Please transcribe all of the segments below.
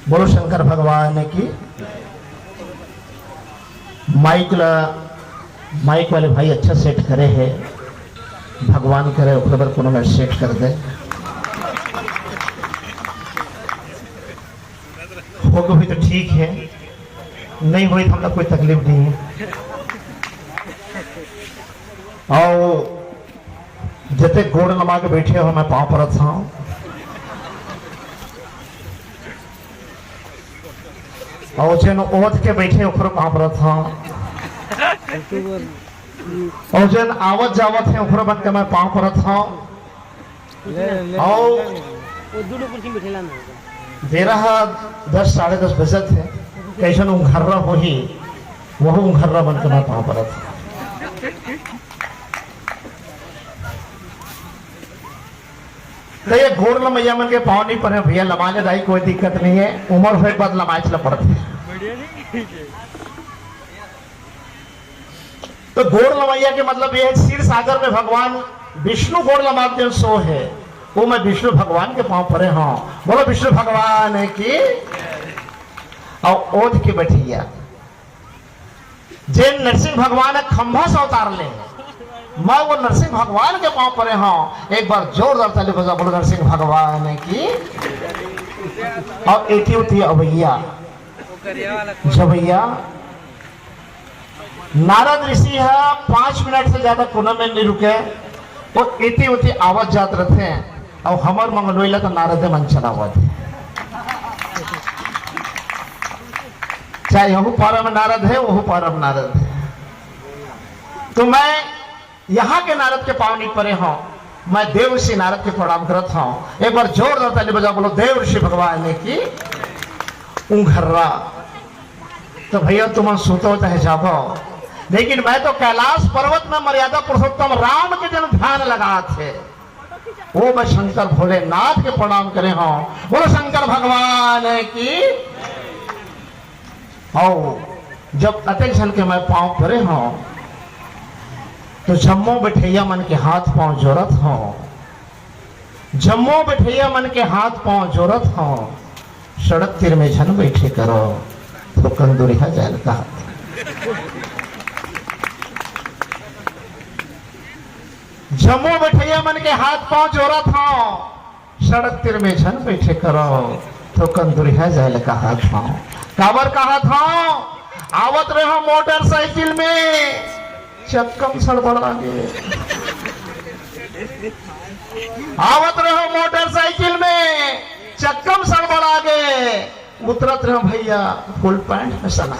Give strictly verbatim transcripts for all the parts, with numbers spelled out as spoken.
बोलो शंकर भगवान की। माइक ला, माइक वाले भाई अच्छा सेट करे हे, भगवान करे ओकरे बर कोनो मेर सेट कर दे। होगे होही तो ठीक हे, नहीं होही तो हमला कोई तकलीफ नहीं हे। अउ जते गोड़ लमा के बैठे हो, मैं पाँव परत हँव। अउ जेन ओथ के बैठे, ओखरो पाँव परत हँव। अउ जेन आवत जावत हे, ओखरो मन के मैं पाँव परत हँव। अउ वो दू ठो कुर्सी में बैठेला ना। बेरा ह दस, साढ़े दस बजत हे, कइसन उंघर्रा होही, वहू उंघर्रा मन के मैं पाँव परत हँव। त ये गोड़ लमइया मन के पाँव नइ परे भैया, लमा ले दाई, कोई दिक्कत नहीं हे, उमर होय के बाद लमाएच ल पड़थे। तो गोड़ लमइया के मतलब ये हे, क्षीर सागर में भगवान विष्णु गोड़ लमात जेन सो हे, वो मैं विष्णु भगवान के पाँव परे हँव। बोलो विष्णु भगवान की। अउ ओथ के बैठइया, जेन नरसिंह भगवान ह खंभा से अवतार ले, मैं वो नरसिंह भगवान के पाँव परे हँव। एक बार जोरदार ताली बजा, बोलो नरसिंह भगवान की। अउ एती ओती अवइया जवइया नारद ऋषि ह पाँच मिनट से ज्यादा कोनो मेर नइ रुके, वो एती ओती आवत जात रथे। अउ हमर मंगलोई ला तो नारदे मन चलावत हे, चाहे यहू पारा में नारद हे, वहू पारा में नारद हे। तो मैं यहाँ के नारद के पाँव नइ परे हँव, मैं देव ऋषि नारद के प्रणाम करत हँव। एक बार जोरदार ताली बजा, बोलो देव ऋषि भगवान की। उंघर्रा। तो भैया, तुमन सुतो चाहे जागो, लेकिन मैं तो कैलाश पर्वत में मर्यादा पुरुषोत्तम राम के जेन ध्यान लगात हे, वो मैं शंकर भोलेनाथ के प्रणाम करे हँव। बोलो शंकर भगवान की। अउ जब अतेक झन के मैं पाँव परे हँव, तो जम्मो बैठइया मन के हाथ पाँव जोरत हँव, जम्मो बैठइया मन के हाथ पाँव जोरत हँव। सड़क तीर में झन बैठे करो, थोकन दुरिहा जाय ल कहत। जम्मो बैठइया मन के हाथ पाँव जोरत हँव, सड़क तीर में झन बैठे करो, थोकन दुरिहा जाय ल कहत हँव। काबर कहत हँव? आवत रहे हँव मोटरसाइकिल में, चक्का म सड़बड़ा गे। आवत रहे हँव मोटरसाइकिल में, चक्का म सड़बड़ा गे। उतरत रहे हँव भैया, फुल पैंट में सना।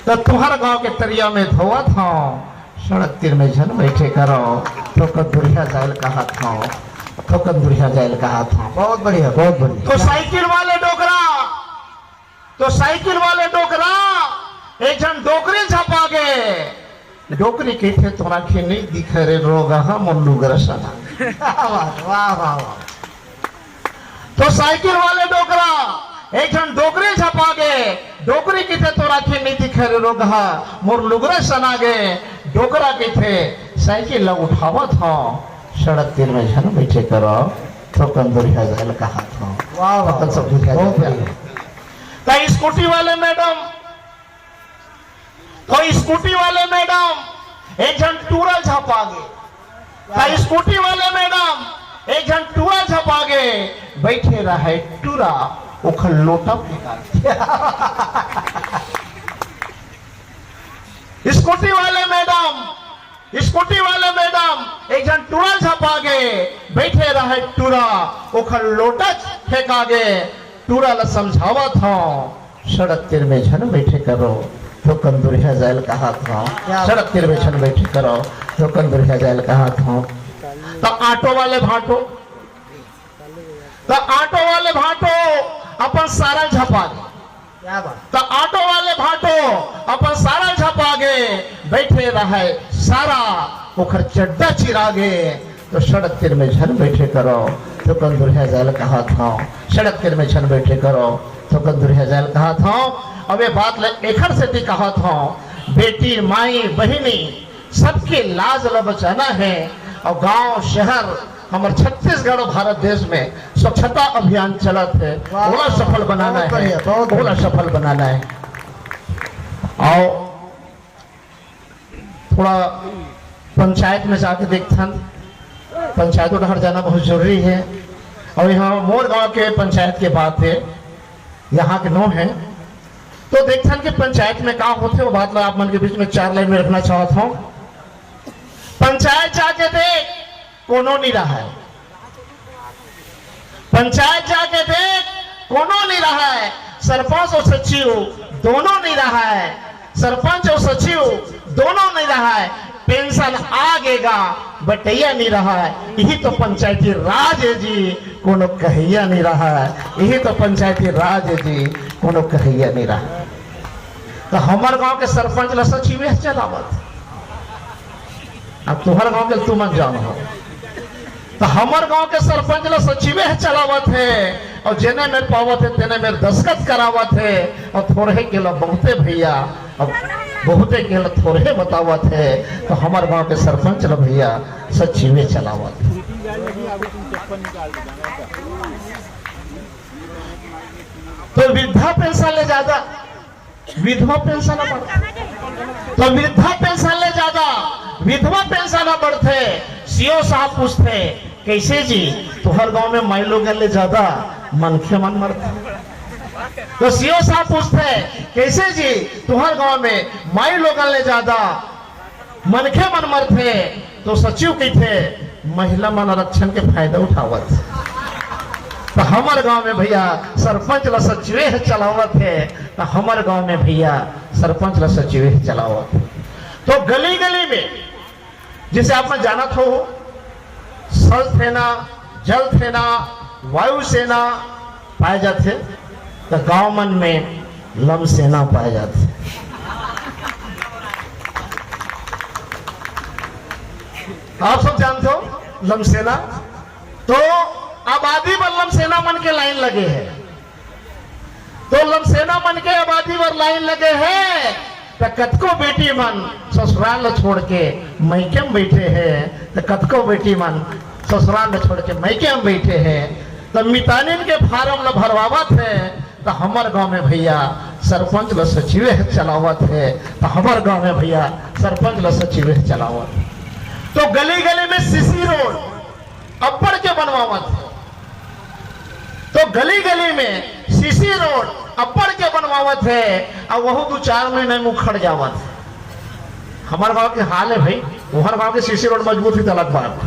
त तुँहर गाँव के तरिया में धोवत हँव, सड़क तीर में झन बैठे करो, थोकन दुरिहा जाय ल कहत हँव, थोकन दुरिहा जाय ल कहत हँव। बहुत बढ़िया, बहुत बढ़िया। तो साइकिल वाले डोकरा, तो साइकिल वाले डोकरा, एक झन डोकरी झपा गे। डोकरी कहिथे, "तोर आँखी नइ दिखे रे रोगहा, मोर लुगरा सना।" वाह, वाह, वाह, वाह। तो साइकिल वाले डोकरा, एक झन डोकरी झपा गे, डोकरी कहिथे, "तोर आँखी नइ दिखे रे रोगहा, मोर लुगरा सना गे।" डोकरा कहिथे, "साइकिल ला उठावत हँव, सड़क तीर में झन बैठे करो, थोकन दुरिहा जाय ल कहत हँव।" वाह, वाह, थोकन सब दुरिहा बहुत जाय ल बढ़िया। कहत हँव। त स्कूटी वाले मैडम, तो स्कूटी वाले मैडम, एक झन टूरा झपा गे। त स्कूटी वाले मैडम, एक झन टूरा झपा गे, बैठे रहे टूरा, ओखर लोटा फेंका गे। स्कूटी वाले मैडम, स्कूटी वाले मैडम, एक झन टूरा झपा गे, बैठे रहे टूरा, ओखर लोटा फेंका गे। टूरा ल समझावत हँव, सड़क तीर में झन बैठे करो, थोकन दुरिहा जाय ल कहत हँव। क्या बात। सड़क तीर में झन बैठे करो, थोकन दुरिहा जाय ल कहत हँव। त ऑटो वाले भाँटो, त ऑटो वाले भाँटो अपन सारा झपा गे। क्या बात। त ऑटो वाले भाँटो अपन सारा झपा गे, बैठे रहे सारा, ओखर चड्डा चिरा गे। तो सड़क तीर में झन बैठे करो, थोकन दुरिहा जाय ल कहत हँव। सड़क तीर में झन बैठे करो, थोकन दुरिहा जाय ल कहत हँव। अब ये बात ल एखर सेती कहत हँव, बेटी, माई, बहिनी, सबके लाज ल बचाना हे। अउ गाँव, शहर, हमर छत्तीसगढ़ अउ भारत देश में स्वच्छता अभियान चलत हे, वाह, ओला सफल बनाना हे, बहुत बढ़िया, बहुत ओला बढ़िया। सफल बनाना हे। अउ थोड़ा पंचायत में जाके देखथन, पंचायतों डहर जाना बहुत जरूरी हे। अउ यहाँ मोर गांव के पंचायत के बात हे, यहाँ के नो हे, तो देखथन कि पंचायत में का होथे, वो बात ला आप मन के बीच में चार लाइन में रखना चाहत हूँ। पंचायत जाके देख, कोनो नहीं रहा है। पंचायत जाके देख, कोनो नहीं रहा है। सरपंच और सचिव दोनों नहीं रहा है। सरपंच और सचिव दोनों नहीं रहा है। पेंशन आ गेगा, बटैया नहीं रहा है। यही तो पंचायती राज है जी, कोनो कहैया नहीं रहा है। यही तो पंचायती राज है जी, कोनो कहैया नहीं रहा है। तो हमर गांव के सरपंच ला सचिवे चलावत। अब तुहर गांव के तुमन जानो हो, तो हमर गांव के सरपंच ला सचिवे ह चलावत हे, अउ जेने मेर पावत हे, तेने मेर दस्खत करावत हे, अउ थोरहे के ला बहुते भैया, अउ बहुते के ला थोरहे बतावत हे, तो हमर गांव के सरपंच ला भैया सचिवे चलावत हे। तो वृद्धा पेंशन ले जादा विधवा पेंशन ह बढ़थे, तो वृद्धा पेंशन ले जादा विधवा पेंशन ह बढ़थे। सीओ साहब पूछथे, "कैसे जी, तुहर गांव में माई लोगन ले जादा मनखे मन मरथे?" तो सीओ साहब पूछथे, "कैसे जी, तुहर गांव में माई लोगन ले जादा मनखे मन मरथे?" तो सचिव कहिथे, "महिला मन आरक्षण के फायदा उठावत।" तो हमर गांव में भैया सरपंच ला सचिवे ह चलावत हे, तो हमर गांव में भैया सरपंच ला सचिवे ह चलावत हे। तो गली गली में, जैसे आप मन जानत हो, स्थल सेना, जल सेना, वायु सेना पाए जाथे, तो गांव मन में लम सेना पाए जाथे। आप सब जानते हो लम सेना, तो आबादी बर लम सेना मन के लाइन लगे हे, तो लम सेना मन के आबादी बर लाइन लगे हे, त कतको बेटी मन ससुराल ल छोड़ के मइके म बइठे हे, त कतको बेटी मन ससुराल ल छोड़ के मइके म बइठे हे, त मितानिन के फारम ल भरवावत हे, त हमर गांव में भैया सरपंच ल सचिवे ह चलावत हे, त हमर गांव में भैया सरपंच ल सचिवे ह चलावत हे। तो गली गली में सीसी रोड अब्बड़ के बनवावत हे। तो गली गली में सीसी रोड अब्बड़ के बनवावत हे, अउ वहू दू चार महीना में उखड़ जावत हे। हमर गांव के हाल हे भाई, ओहर गांव के सीसी रोड मजबूत हे त अलग बात।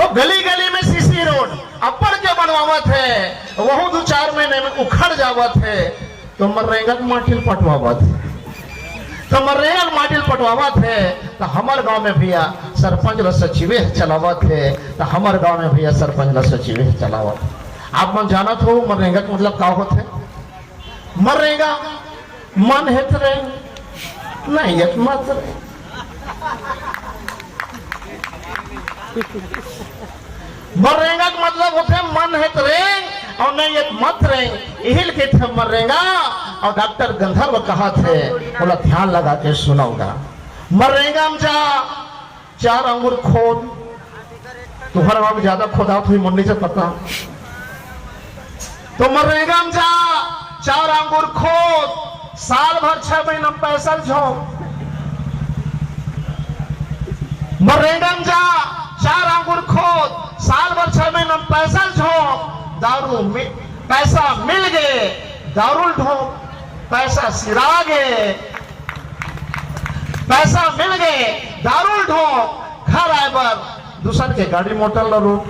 तो गली गली में सीसी रोड अब्बड़ के बनवावत हे, वहू दू चार महीना में उखड़ जावत हे। तो मनरेगा के माटी ल पटवावत हे, तो मनरेगा के माटी ल पटवावत हे, तो हमर गांव में भैया सरपंच ल सचिवे ह चलावत हे, तो हमर गांव में भैया सरपंच ल सचिवे ह चलावत हे। आप मन जानत हो मनरेगा के मतलब का होथे? मनरेगा, मन हे त रेंग, नहीं हे त मत रेंग। मनरेगा के मतलब होथे मन हे त रेंग अउ नहीं हे त मत रेंग, इही ल कहिथे मनरेगा। अउ डॉक्टर गंधर्व कहत हे, ओला ध्यान लगा के सुनव गा। मनरेगा म जा, चार अंगुर खोद, तुहर गांव में ज्यादा खोदात होही, मोला नइ पता। तो मनरेगा म जा, चार अंगुर खोद, साल भर छह महीना में पैसा झोंक। मनरेगा म जा, चार अंगुर खोद, साल भर छह महीना में पैसा झोंक, दारू मि-, पैसा मिल गे, दारू ल ढोंक, पैसा सिरा गे, पैसा मिल गे, दारू ल ढोंक, घर आए बर दूसर के गाड़ी मोटर ल रोक।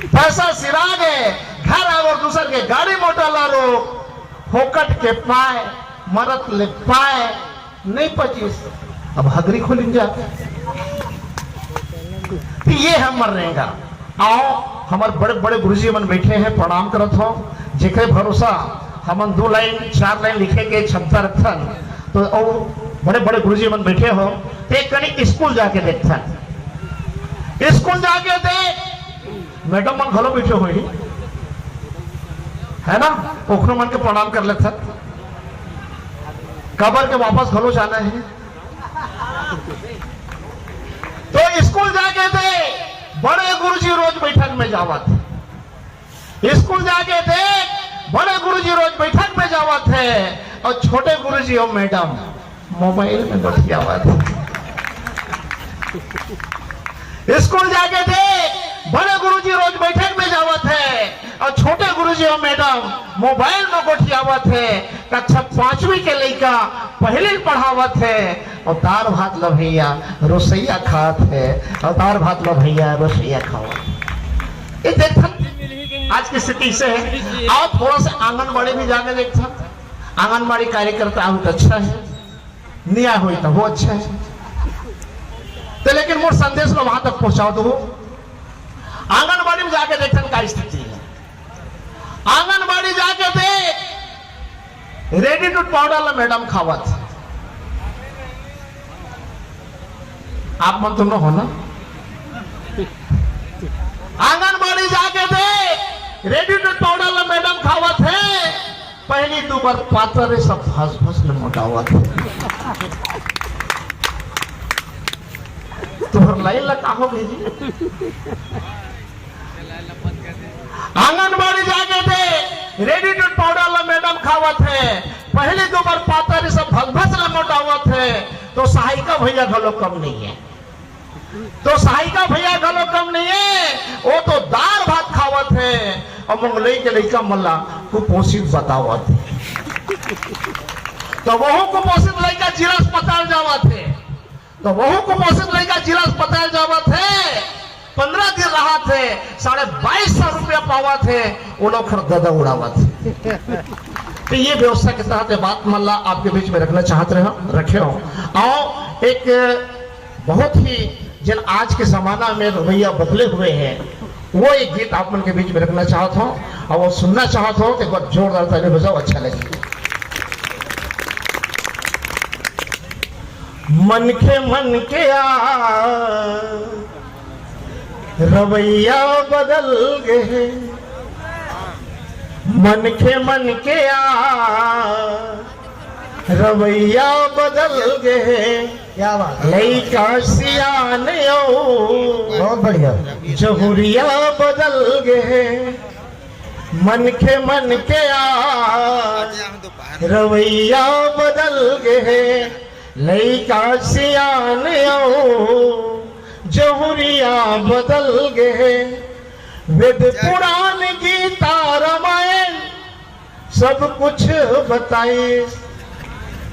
पैसा सिरा गे, घर आए बर दूसर के गाड़ी मोटर ल रोक। फोकट के पाए, मरत ले पाए, नहीं पचिस, अब हगरी खोलिन जा। तो ये हे मनरेगा। अउ हमर बड़े-बड़े गुरुजी मन बइठे हे, प्रणाम करत हों, जेकरे भरोसा हमन दू लाइन, चार लाइन लिखे के क्षमता रखथन, तो अउ बड़े-बड़े गुरुजी मन बइठे हो, ते कनी स्कूल जाके देखथन, स्कूल जाके देख, मैडम मन घलो बइठे होही, हे ना, ओखरो मन के प्रणाम कर लेथन, काबर के वापस घलो जाना हे। तो स्कूल जाके दे, में जावत हे। स्कूल जाके देख, बड़े गुरुजी रोज बैठक में जावत हे अउ छोटे गुरुजी अउ मैडम मोबाइल में गोठियावत हे। स्कूल जाके देख, बड़े गुरुजी रोज बैठक में जावत हे अउ छोटे गुरुजी अउ मैडम मोबाइल में गोठियावत हे। कक्षा पांचवी के लइका पहली पढ़ावत हे अउ दार भात ल भइया रोसइया खात हे, अउ दार भात ल भइया रोसइया खावत हे। ये देखथन आज की स्थिति से हे। अउ थोड़ा सा आंगनबाड़ी भी जाके देखथन, आंगनबाड़ी कार्यकर्ता आहू त अच्छा हे, नइ होही त वो अच्छा हे। त लेकिन मोर संदेश ल वहां तक पहुंचा दो। आंगनबाड़ी में जाके देखथन का स्थिति हे। आंगनबाड़ी जाके देख, रेडी टू पाउडर ल मैडम खावत हे। आप मन तो न हो ना? आंगनबाड़ी जाके देख, रेडी टू पाउडर ल मैडम खावत हे। पहली दू बार पातर हे, सब भस भस ले मोटावत हे। तुहर लाइन ल का हो गे जी? आंगनबाड़ी जाके देख, रेडी टू पाउडर ल मैडम खावत हे। पहली दू बार पातर हे, सब भस भस ले मोटावत हे। त सहायिका भइया घलो कम नइ हे, त सहायिका भइया घलो कम नइ हे। वो तो दार भात खावत हे अउ मंगलई के लइका मन ला कुपोषित बतावत हे। त वहू कुपोषित लइका जिला अस्पताल जावत हे। त वहू कुपोषित लइका जिला अस्पताल जावत हे, पंद्रह दिन रहत हे, साढ़े बाईस सौ रुपया पावत हे, वो लोग खर ददा उड़ावत हे। त ये व्यवस्था के तहत ये बात मन ला आपके बीच में रखना चाहत रहे, रखे हों। अउ एक बहुत ही, जेन आज के जमाना में रवैया बदले हुए हे, वो एक गीत आप मन के बीच में रखना चाहत हों अउ वो सुनना चाहत हों, त एक बार जोरदार ताली बजाओ, अच्छा लगे। मनखे मन के आ रवैया बदल गे हे, मनखे मन के आ रवैया बदल गे हे। क्या बात है। लइका सियान अउ बहुत बढ़िया। जहुरिया बदल गे हे, मनखे मन के आ रवैया बदल गे हे। लइका सियान अउ जहुरिया बदल गे हे। वेद पुराण गीता रामायण सब कुछ बताइस,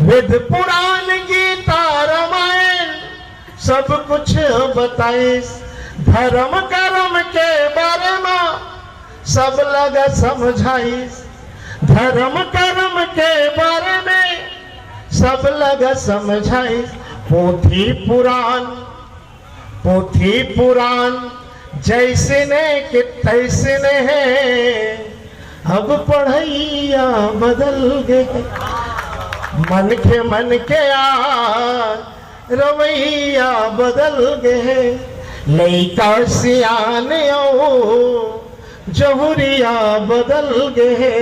वेद पुराण गीता रामायण सब कुछ बताइस। धर्म कर्म के बारे में सब लगा समझाइस, धर्म कर्म के बारे में सब लगा समझाइस। पोथी पुराण, पोथी पुराण जइसने के तइसने हे, अब पढ़इया बदल गे। मनखे मन के आ रवैया बदल गे हे, लइका सियान अउ जहुरिया बदल गे हे।